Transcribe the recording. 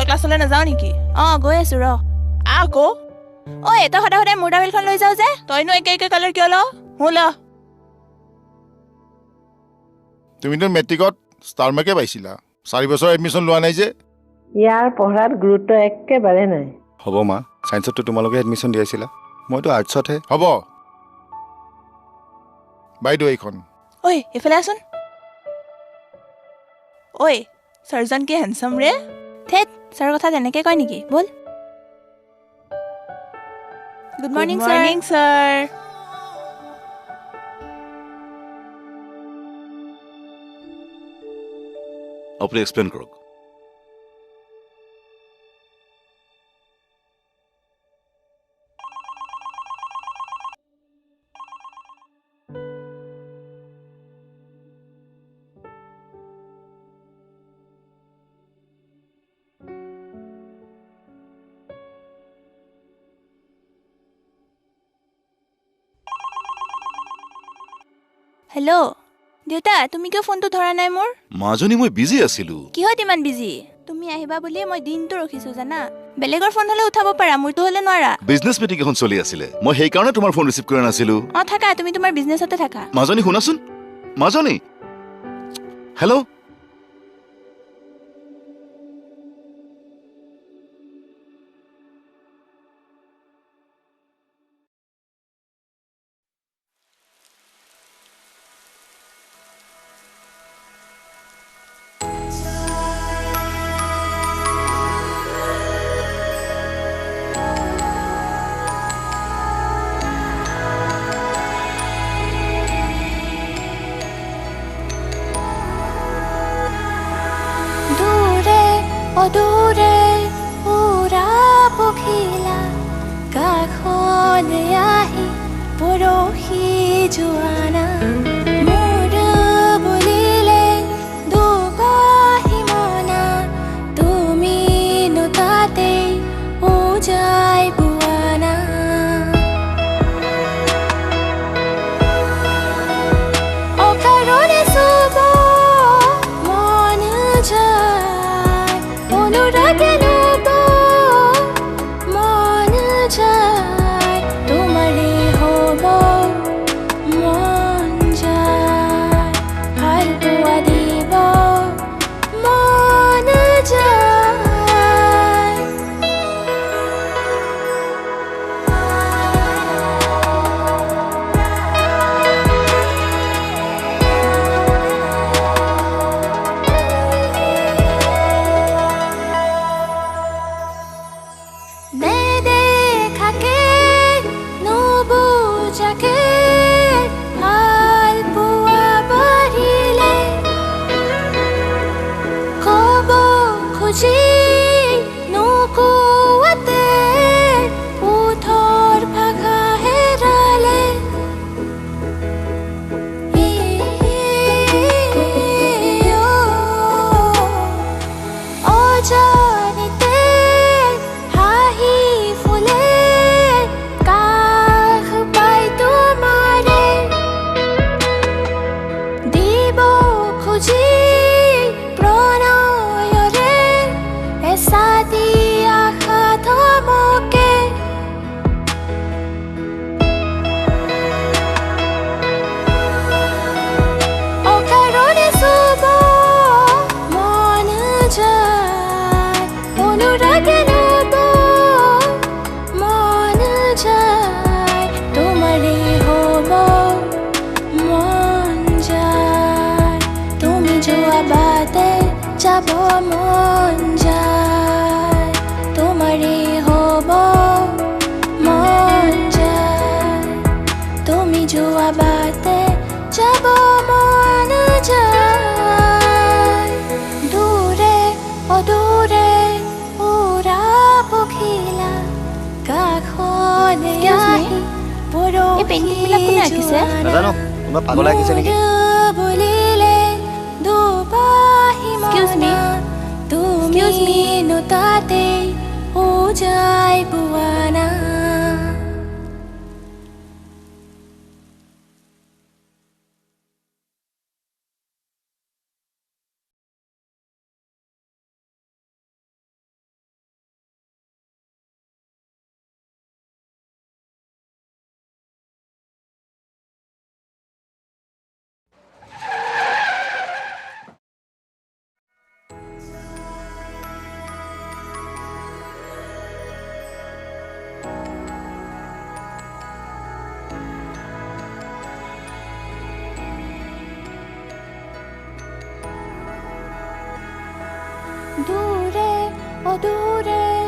ক্লাছলৈ নাযাওঁ নেকি? অঁ, গৈ আছো ৰ। আকৌ ঐ, তই সদায় সদায় মোৰ টাৱেলখন লৈ যাওঁ যে, তইনো একে একে কালাৰ কিয় ল? মোৰ ল। তুমিতো মেট্ৰিকত ষ্টাৰ মাৰ্কে পাইছিলা, 4 বছৰ এডমিশ্যন লোৱা নাই যে? ইয়াৰ পঢ়াত গুৰুত্ব একেবাৰে নাই। হ'ব মা, ছায়েন্সততো তোমালোকে এডমিশ্যন দিয়াইছিলা, মইতো আৰ্টছতহে। হ'ব বাইদেউ, এইখন। ঐ এইফালে আছোন। ঐ ছাৰজন কি হেণ্ডচাম ৰে। থেত, ছাৰৰ কথা তেনেকৈ কয় নেকি? ব'ল। Good morning sir. Morning sir. আপুনি এক্সপ্লেইন কৰক। হেল্ল' দেউতা, তুমি কিয় ফোনটো ধৰা নাই মোৰ? মাজনী, মই বিজি আছিলো। কিহত ইমান বিজি? তুমি আহিবা বুলি মই দিনটো ৰখিছো জানা। বেলেগৰ ফোন হ'লে উঠাব পাৰা, মোৰটো হ'লে নোৱাৰা। বিজনেছ মিটিং এখন চলি আছিলে, মই সেইকাৰণে তোমাৰ ফোন ৰিচিভ কৰা নাছিলো। অঁ, থাকা, তুমি তোমাৰ বিজনেছতে থাকা। মাজনী শুনাচোন, মাজনী। হেল্ল'। দূৰে উৰা পখিলা কাষলৈ আহি পৰহি যোৱানা, মোৰ বুলিলে দুবাহি মনা, তুমিনো তাতেই উজাই পোৱানা। অকাৰণে চুব মন যায়, অনুৰাগে ল'ব মন যায়, তোমাৰে হ'ব মন যায়, ভাল পোৱা দিব মন যায়। নেদেখাকে নুবুজাকে ভাল পোৱা বাঢ়িলে, ক'ব খুজি নোকোৱাতে ওঠৰ ভাষা হেৰালে। অজানিতে হাঁহি ফুলে কাষ পাই তোমাৰে, দিব খুজি প্ৰণয়ৰে এচাটি আশা ধমকে। অকাৰণে চুব মন যায়, অনুৰাগে ল'ব মন যায়, তোমাৰে হ'ব মন যায়, তুমি যোৱা বাটে যাব মন যায়, তোমাৰে হ'ব মন যায়, তুমি যোৱা বাটে যাব মন যায়। দূৰে অদূৰে উৰা পখিলা কাষলৈ Excuse me? আহি এই পেইণ্টিংবিলাক কোনে আঁকিছে? নাজানো, কোনোবা পাগলে আঁকিছে নেকি? বুলিলে দুবাহি Excuse me? মনা, Excuse me? তুমিনো তাতেই উজাই পোৱানা। দূৰে।